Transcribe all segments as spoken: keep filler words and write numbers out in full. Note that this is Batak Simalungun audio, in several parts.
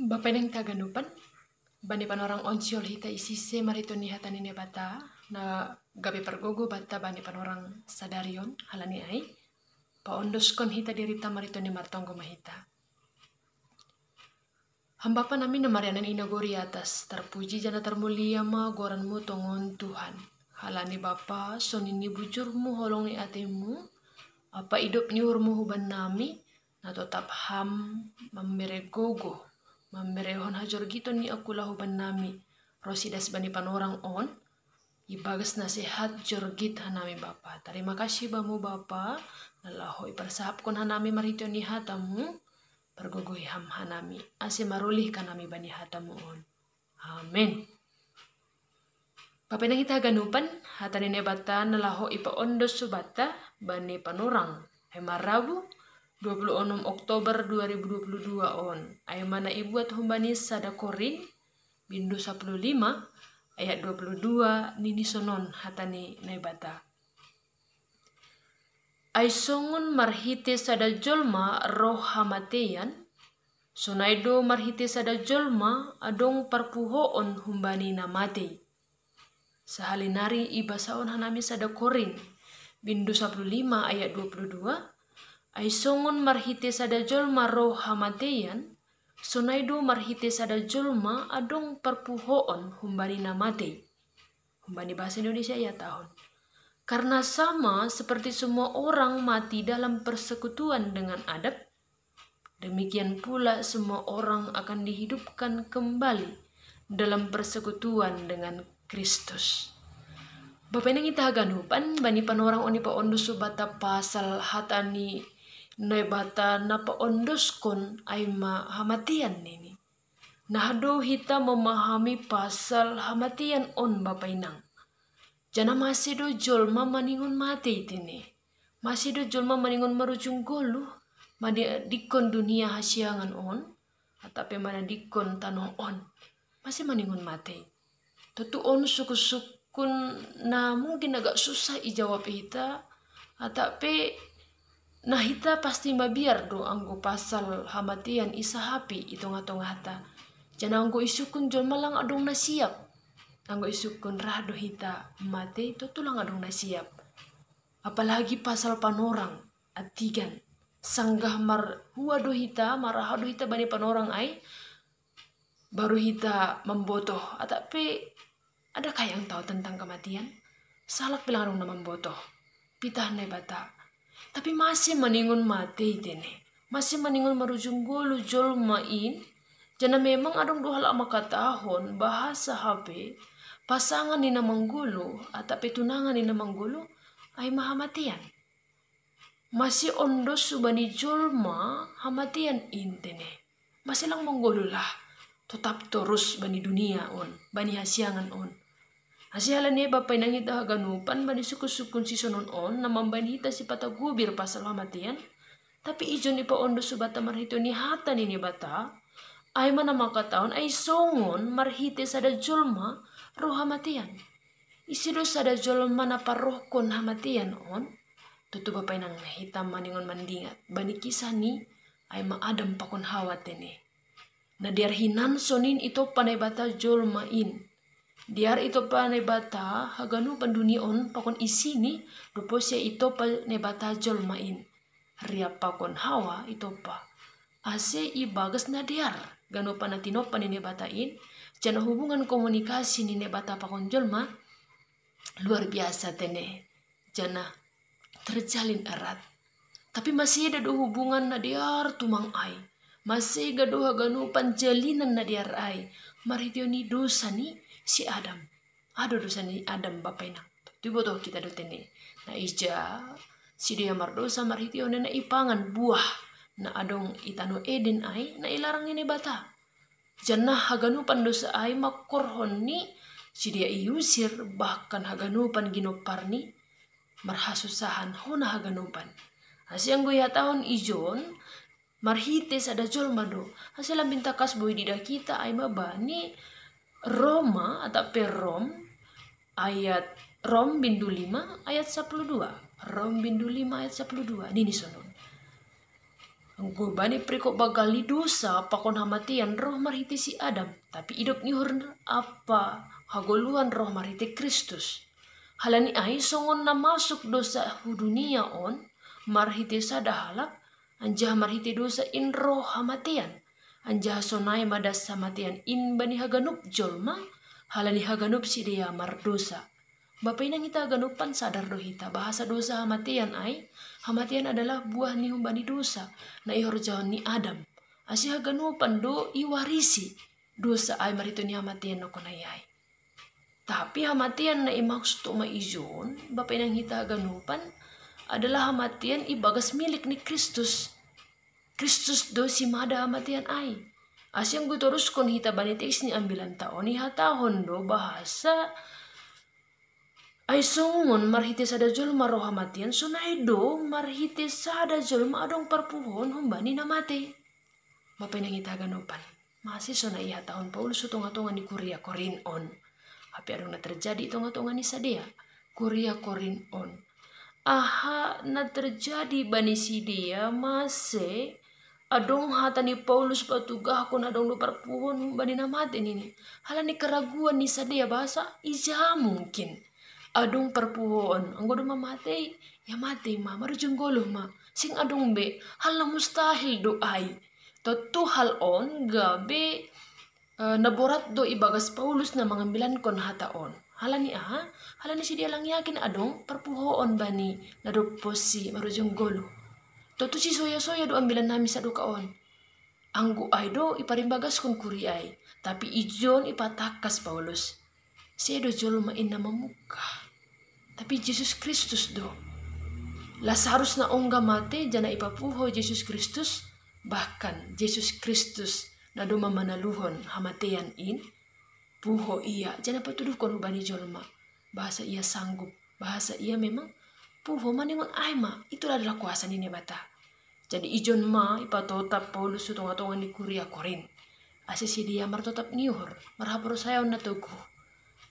Bapa inang hita haganupan, bani panorang on sihol hita isise marhitei ni hata ni Naibata, na gabe pargogo banta bani panorang sadari on, halani ai paondoskon hita dirita marhitei ni martonggo ma hita. Ham Bapa nami na marianan i nagori atas, tarpuji jana tarmulia ma goranMu tongon Tuhan. Halani Bapa, songon i ni bujurMu holong ni ateiMu, ampa idop ni uhurMu huban nami, na totap Ham mambere gogo, mamberehon hajorgiton ni angkula huban nami, ro sidas bani panorang on, ibagas nasehat jorgit hanami Bapa. Tarima kasih Bamu Bapa, na laho iparsahapkon hanami marhitei ni hataMu, pargogohi Ham hanami, ase marulih hanami bani hataMu on. Amen. Bapa inang hita haganupan, hata ni Naibata na laho ipaondos hubanta bani panorang, ai ma Rabu, dua puluh enam Oktober dua ribu dua puluh dua on, ai ma na ibuat humbani sada Korint, bindu sapuluh lima, ayat dua puluh dua, nini sonon hata ni Naibata. Ai songon marhitei sada jolma roh hamateian, sonai do marhitei sada jolma adong parpuhoon humbani na matei. Sahali nari ibasaon hanami sada Korint, bindu sapuluh lima ayat dua puluh dua, ai songon marhitei sada jolma roh hamateian, sonai do marhitei sada jolma adong parpuhoon humbani na matei. Humbani bahasa Indonesia ihatahon. Karena sama seperti semua orang mati dalam persekutuan dengan Adam, demikian pula semua orang akan dihidupkan kembali dalam persekutuan dengan Kristus. Bapa inang hita haganupan, bani panorang on ipaondos hubanta pasal hata ni Naibata na paondoskon ai ma hamateian nini. Nah do hita memahami pasal hamateian on Bapa inang. Jana mase do jolma maningon matei tene. Mase do jolma maningon marujung goluh, manadingkon dunia hasiangan on, atap pe manadingkon tanoh on. Mase maningon matei. Tontu on sungkun-sungkun na mungkin agak susah ijawab hita, atap pe na hita pasti mabiar do anggo pasal hamateian isahapi i tongah-tongahta. Jana anggo isungkun jolma lang adong na siap. Anggo isungkun rah do hita matei, tontu lang adong na siap. Apalagi pasal panorang, antigan. Sanggah marhua do hita, marrah do hita bani panorang ai, baru hita mambotoh, atap pe adakah yang tahu tentang kematian? Sahalak pe lang adong na mambotoh. Pitah Naibata. Tapi mase maningon matei tene. Mase maningon marujung goluh jolma in. Jana memang adong do halak mangkatahon bahasa hape pasangan ni na manggoluh, atap pe tunangan ni na manggoluh, ai ma hamateian. Mase ondos hubani jolma hamateian in tene. Mase lang manggoluh lah, totap torus bani dunia on, bani hasiangan on. Ase halani ai Bapa inang hita haganupan, bani sungkun-sungkun sisonon on na mambahen hita sipata gobir pasal hamateian, tapi ijon ipaondos hubanta marhitei ni hata ni Naibata, ai ma na mangkatahon ai songon marhitei sada jolma roh hamateian. Ise do sada jolma na parohkon hamateian on? Tontu Bapa inang hita maningon mandingat bani kisah ni ai ma Adam pakon Hawa tene. Na dear hinan sonin itompa Naibata jolma in. Dear itompa Naibata haganupan dunia on pakon isini, dob poso itompa Naibata jolma in. Riap pakon Hawa itompa. Ase ibagas na dear ganupan na tinompa ni Naibata in, jana hubungan komunikasi ni Naibata pakon jolma luar biasa tene, jana terjalin erat. Tapi maseda do hubungan na dear tumang ai. Masega do haganupan jalinan na dear ai marhitei ni dosa ni si Adam. Adong dosa ni Adam Bapa inang. Tontu iboto hita do tene. Na ija sidea mardosa marhitei na ipangan buah na adong i tanoh Eden ai na ilarang ni Naibata. Jana haganupan dosa ai mangkorhon ni sidea iusir, bahkan haganupan ginompar ni marhasusahan hona haganupan. Ase anggo ihatahon ijon marhitei sada jolma do. Ase lambin tangkas boi diida hita ai ma bani Roma atap pe Rom ayat, Rom bindu lima ayat sapuluh dua. Rom bindu lima ayat sapuluh dua. Nini sonon. Anggo bani perikop banggal ni dosa pakon hamatean roh marhite si Adam, tapi idop ni uhur apa hagoluhan roh marhite Kristus. Halani ai songon na masuk dosa hu dunia on marhite sada halak, anjaha marhite dosa in roh hamatean, anjaha sonai ma das hamatean in bani haganup jolma, halani haganup sidea mardosa. Bapa inang hita haganupan sadar do hita bahasa dosa hamatean ai, hamatean adalah buah ni humbani dosa na ihorjahon ni Adam. Asi haganupan do iwarisi dosa ai marhite ni hamatean na hona i ai. Tapi hamatean na imaksud tu ma ijon, bapa inang hita haganupan, adalah hamatean ibagas milik ni Kristus. Kristus do simada hamatean ai. Asi anggo itoruskon hita bani teks ni ambilanta on ihatahon do bahasa ai songon marhite sada jolma roh hamatean, sonai do marhite sada jolma adong parpuhoon humbani na mate. Bapa inang hita haganupan, mase sonai ihatahon Paulus tu tonga-tonga ni kuria Korin on. Hape adong na terjadi i tonga-tonga ni sadea kuria Korin on. Aha na terjadi bani sidea, mase adong hata ni Paulus patugahkon adong do parpuhoon humbani na mate nini. Halani keraguan ni sadea bahasa ija mungkin adong parpuhoon, anggo domma mate i, ia mate ma, marujung goluh ma, seng adong be hal na mustahil do ai. Tontu hal on gabe eh, na borat do ibagas Paulus na mangambilankon hata on. Halani aha? Halani sidea lang yakin adong parpuhoon bani na dob pos i marujung goluh. Tontu sisoya-soya do ambilan nami sadoka on. Anggo ai do iparimbagaskon kuria i, tapi ijon ipatangkas Paulus. Sedo jolma inna mamungka, tapi Jesus Kristus do. Lasarus na ongga mate jana ipapuho Jesus Kristus, bahkan Jesus Kristus na domma manaluhon hamatean in, puho ia jana patuduhkon hubani jolma bahasa ia sanggup, bahasa ia memang puho maningon ai ma, itulah adalah kuasa ni Naibata. Jadi ijon ma ipatotap Paulus tu tonga-tonga ni kuria Korin, ase sidea martotap ni uhur, marhaporsayaon na toguh.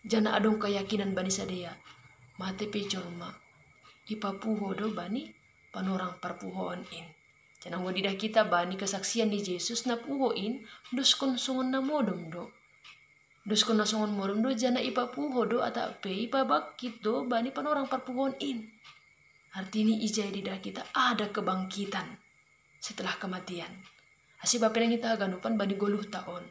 Jana adong keyakinan bani sadea, mate pe jolma ipapuho do bani panorang parpuhoon in. Jana anggo didah hita bani kesaksian ni Jesus na puho in, doskon songon na modom do. Doskon na songon modom do jana ipapuho do atap pe ipabangkit do bani panorang parpuhoon in. Artini ija didah hita ada kebangkitan setelah kematian. Asi bapa inang hita haganupan bani goluhta on,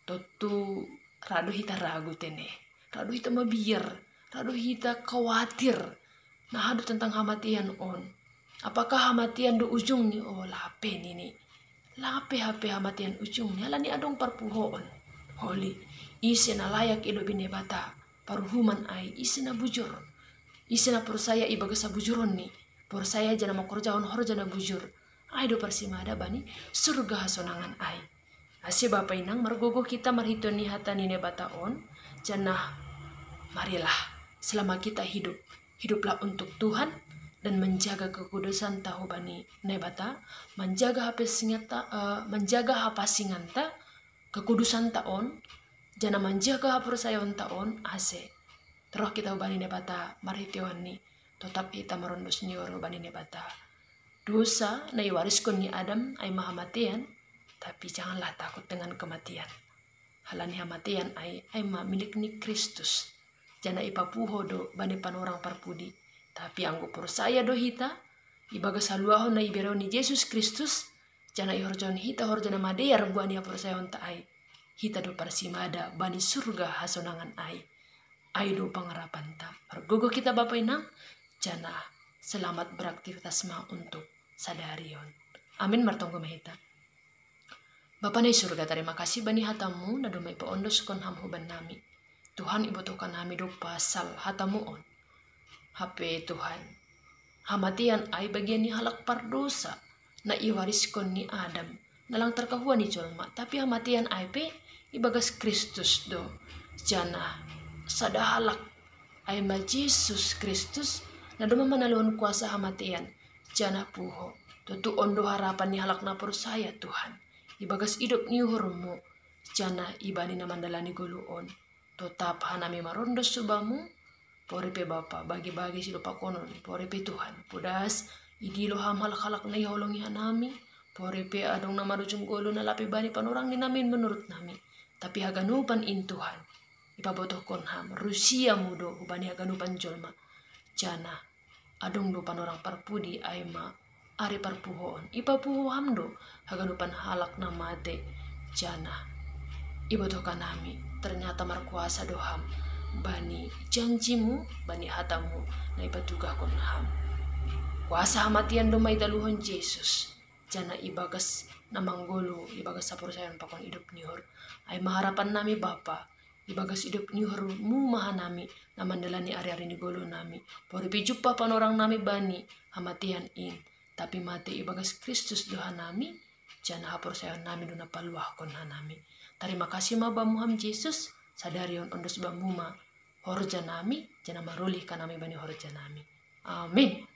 tontu ra do hita ragu tene, ra do hita mabiar, ra do hita khawatir na aha do tentang hamatean on. Apakah hamatean do ujungni? O lape nini. Lape hape hamatean ujungni, halani adong parpuhoon. Holi, ise na layak ilobi Naibata paruhuman ai, ise na bujur, ise na porsaya ibagas habujuronni, porsaya jana mangkorjahon horja na bujur, ai do parsimada bani surga hasonangan ai. Ase bapa inang margogoh hita marhite ni hata ni Naibata on, jana marilah selama kita hidup, hiduplah untuk Tuhan dan menjaga kekudusanta hubani Naibata, manjaga hapasinganta, eh, manjaga hapasinganta, kekudusanta on, jana manjaga haporsayaonta on, ase torop hita hubani Naibata marhiteon ni totap hita marondos ni uhur hubani Naibata. Dosa na iwariskon ni Adam ai ma hamatean, tapi janganlah takut dengan kematian. Halani hamatean ai, ai ma milik ni Kristus. Jana ipapuho do bani panorang parpudi. Tapi anggo porsaya do hita ibagas haluahon na iberehon ni Jesus Kristus, jana ihorjahon hita horja na madear buah ni haporsayaonta ai, hita do parsimada bani surga hasonangan ai. Ai do pangarapanta. Margogoh hita bapa inang, jana selamat beraktivitas ma untuk sadari on. Amin, martonggo ma hita. Bapa na i surga, tarima kasih bani hatamu na domma ipaondoskon ham hubannami. Tuhan, ibotohkan hami do pasal hatamu on. Hape Tuhan, hamatean ai bagian ni halak pardosa na iwariskon ni Adam, na lang tarkahua ni jolma, tapi hamatean ai pe ibagas Kristus do. Jana sada halak, ai ma Jesus Kristus, na domma manaluhon kuasa hamatean, jana puho. Tontu on do harapan ni halak na porsaya, Tuhan, ibagas idop ni uhurmu, jana ibani na mandalani goluh on. Totap hanami marondos tu Bamu, pori pe Bapa, bagi-bagi sidopakonon, pori pe Tuhan, podas idilo Ham halak-halak na ihaholongi hanami, Pori pe adong na marujung golu na lape bani panorang ni namin menurut nami. Tapi haganupan in Tuhan, ipabotohkon ham, rusia mu do hubani haganupan jolma. Janah adong do panorang parpudi, ai ma ari parpuhoon, ipapuho ham do haganupan halak na mate. Janah ibotohkan nami, ternyata markuasa do ham bani janjimu, bani hatamu na ipatugahkon ham. Kuasa hamatean do ma italuhon Jesus, janah ibagas na manggolu, ibagas haporsayaon pakon idop ni uhur. Ai ma harapan nami Bapa, ibagas idop ni uhurmu ma hanami na mandalani ari-ari ni golu nami. Pori pe jumpah panorang nami bani hamatean in, tapi mate ibagas Kristus do hanami, janah haporsayaon nami do na paluahkon hanami. Tarima kasih ma bamu ham Jesus, sadari on ondos bamu ma horja nami, janah marulihkan nami bani horja nami. Amin.